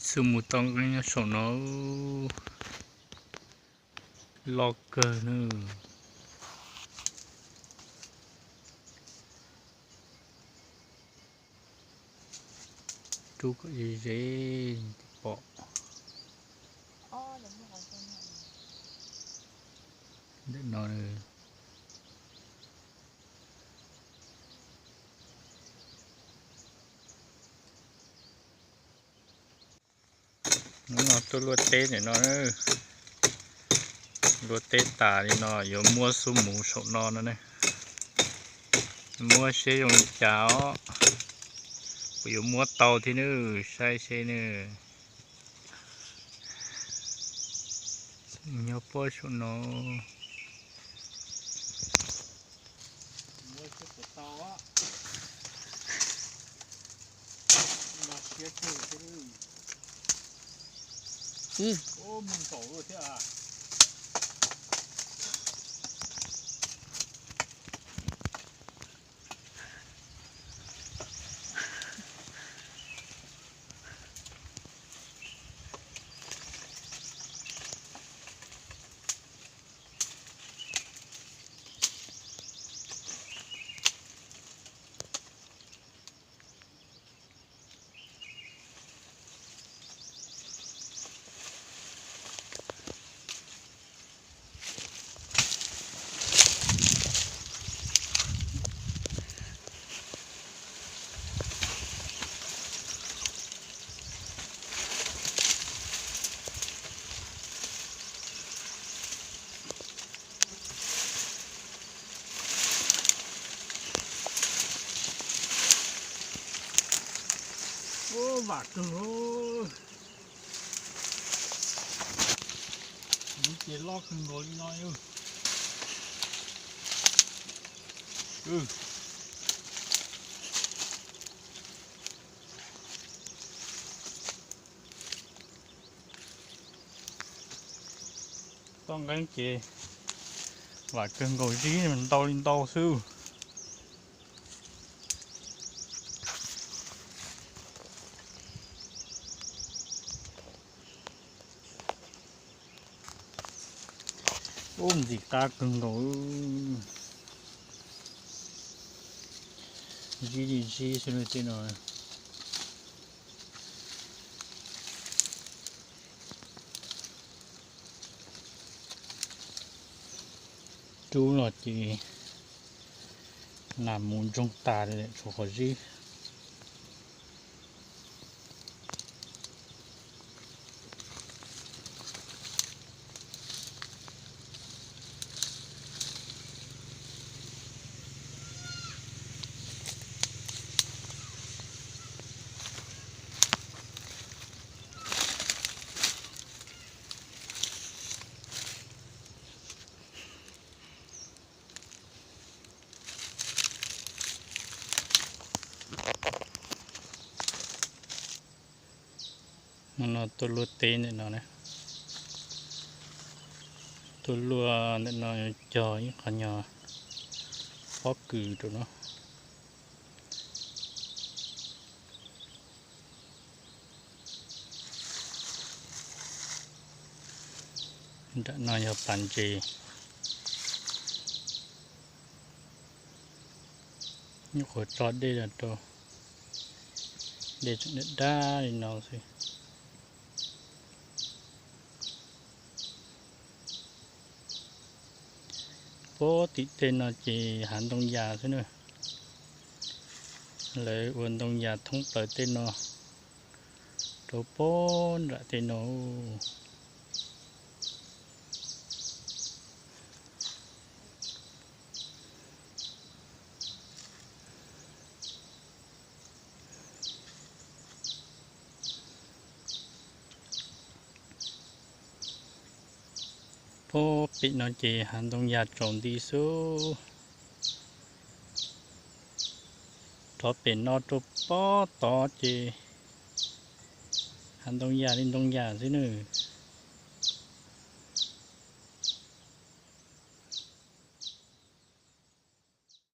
Xub mus tau nqeeb nyob saum no, loj kawg na. Rub kom ze ze pom. Ntawm no. Hnub no tuaj luaj teb ntawm no, luaj teb tas li no yuav muab xub mus saum no no ne. Muab seb zoo li cas os. Kuv yuav muab tau thiab nawb, saib seb nawb. Nyob pob saum no. Ua vam kawg, ces loj kawg nkaus li no. Toj nqeeb ces vam kawg nkaus, zib ntau li ntau xwb. Ub, ntxim qab kawg nkaus, zib li zib xwb tej no. Rub los ces nas mus ntsoog tas, tshuav qhov zib. Hnub no tuaj luaj teb ntawm no na, tuaj luaj ntawm no cog ib qho nyuag pob kws rau no. Nram no yog pas ntses, nyuam qhuav tso dej los rau, dej tseem daj daj li no xwb. Puag tim tej no ces hav ntoo yas xwb na. Lawv ua ntoo yas thoob plaws tej no rau puag nram tej no. Puag pem no ces hav ntoo yas tsaus nti xwb. Rov pem no rau pob tod ces hav ntoo yas li ntoo yas xwb na.